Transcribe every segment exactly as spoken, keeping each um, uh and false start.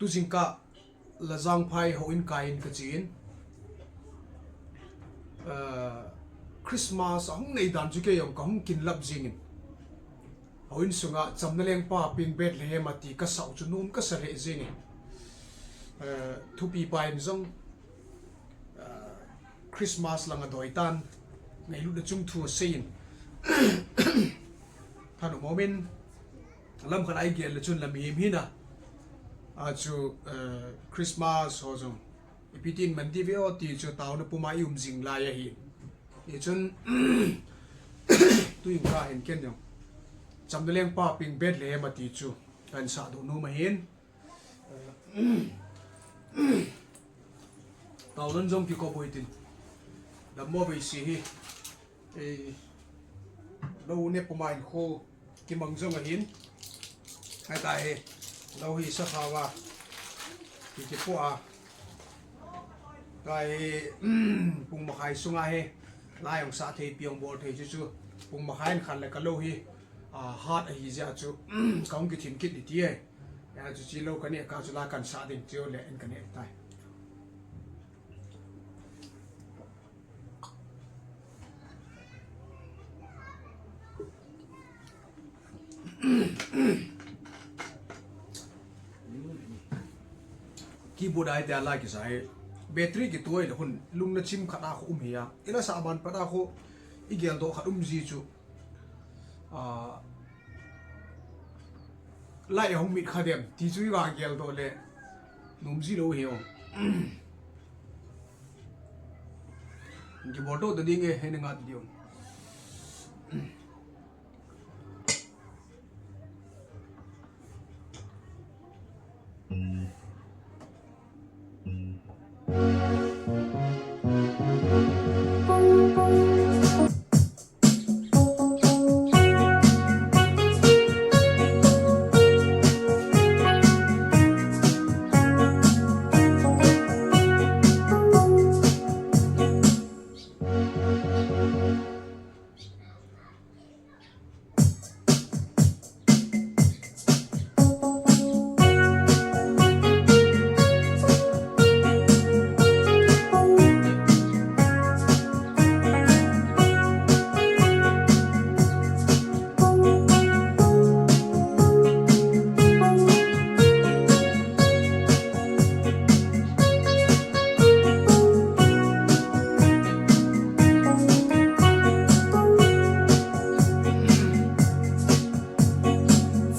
Tu jingkah Lajangphai houin kaiyin kachen. Eh, Christmas ahung nei dan chu kei jong kahung kinlap jingin, houin sunga Chamna Lengpa Peng Bethlehem ati kasah u chu nom kasa lheh jingin, eh, thupipa in jong, eh, Christmas lang adoi tan, ngailutna chung thu aseiyin, thanom umin, lamkhat a igel le chun la mihem hina a chu, eh, Christmas ho jong ipi tin man diu ve o ti chu taona puma i um jing lai ahi. Hichun tu jingkah hin ken jong Chamna Lengpa Peng Bethlehem ati chu kahin sahdoh nom ahin. Taonan jong kikop u hitin, dammo veise hi, eh, lou nep puma hinkho kimang jong ahin. Hitia hi lou hi sakhao a kikipoh a, tua hi pung makhai sunga hi la jong sah thei, pi jong bol thei chu chu, pung makhai in khat le kalou hi, ah, hat ahi jeh a chu kahung kithin kit ding ti e. Hijeh a chu chi lou kaneh kah chu la kahin sah ding, chule in kaneh tai. Keyboard a hitia la kisa hi, battery kituh le khun lungna chim khat a khu um hi a, ila sah ban pat a khu igeldoh khat um ji chu, ah, light ahung mit kha dem ti chu iga geldoh le nom ji lou hi o. Kibol doh ta ding e, hei na ngat diu.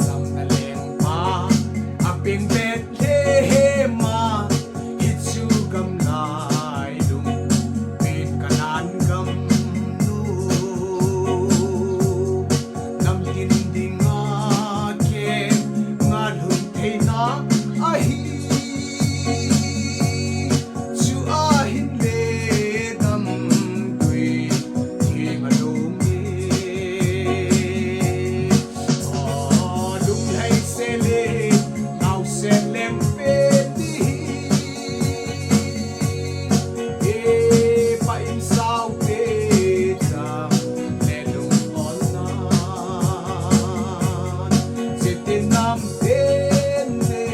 Chamna Lengpa a peng Bethlehem a, hichu gamlai lungpen Canaan gamnu, namtin dinga keng a lhun theina ahi. Chu ahin le damtui theng alung e. Aw, lunglhai sele, naosen lengpen ding, e, pa in saute chang le lung olna. Chiti namten le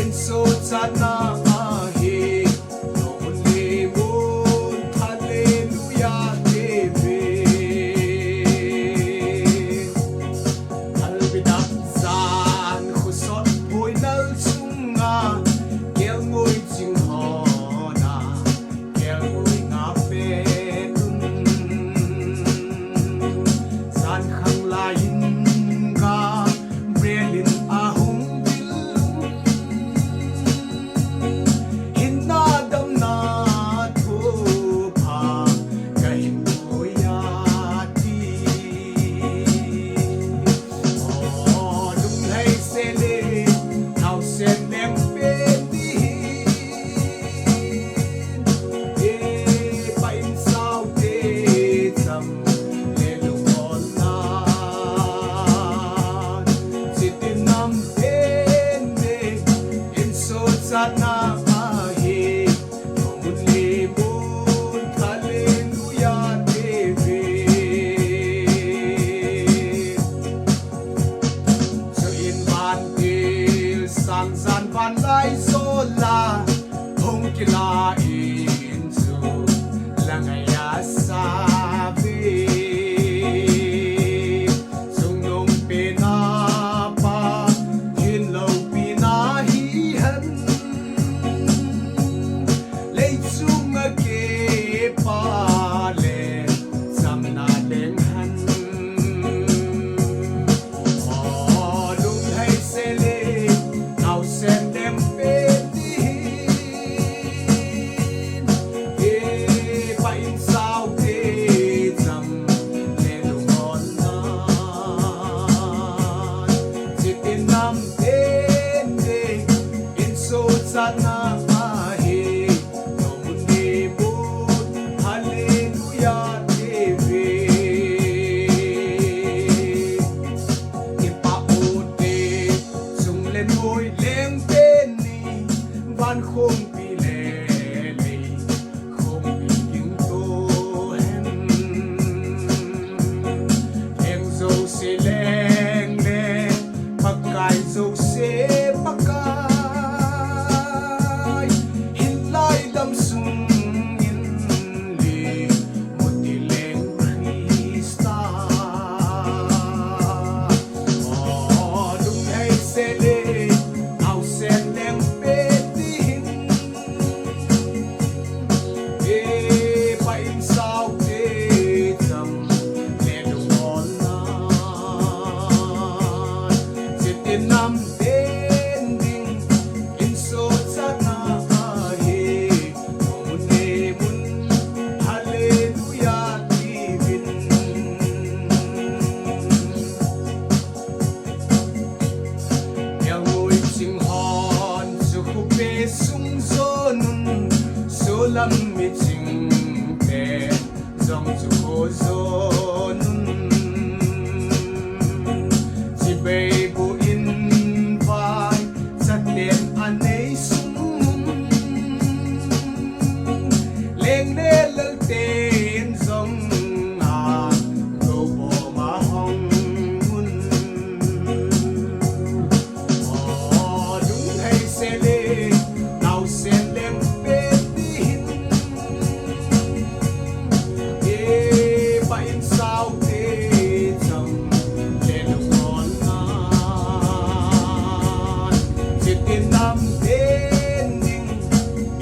in sochatna ahi. Lunglim un, hallelujah, te ve. Albidak jan khosot boinal chunga, kelngoi ching hona, kelngoi nga petun. Jan khang laiyin ga, Gabriel in ahung vil lum. Hinna damna thupha kahin puiya ti. Aw, lunglhai sele, naosen lengpen ding, e, pa in saute chang le lung olna. Zonun, chibai bu in vai, chaten anei sungun, leng le lal ten zong a, go bom a hong un. Aw, lunghei sele, nau sen lem pe ti hin. E, pa in sau te chang, le lu kon na. Chitin nam ten ding,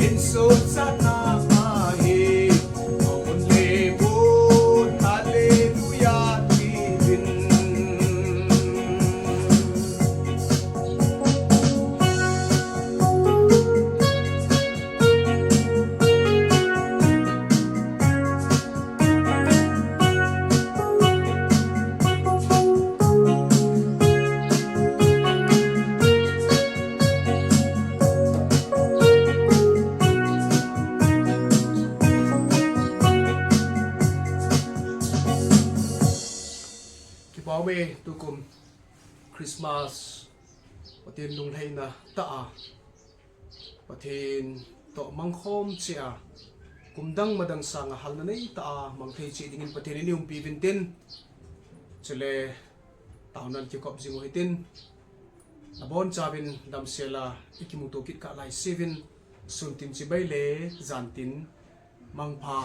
in su sa na ma hi. Kipau me tukum Christmas, Pathen lunglhaina ta a, Pathen to mangkhom che a, kumdang madang sanga halna nei ta a, mangthei che dingin Pathen in i umpi vintin, chule taunan kikop jing u hitin, nabon chauvin damsela i kimuto kit kah lai sivin, suntin chibai le jantin mangpha.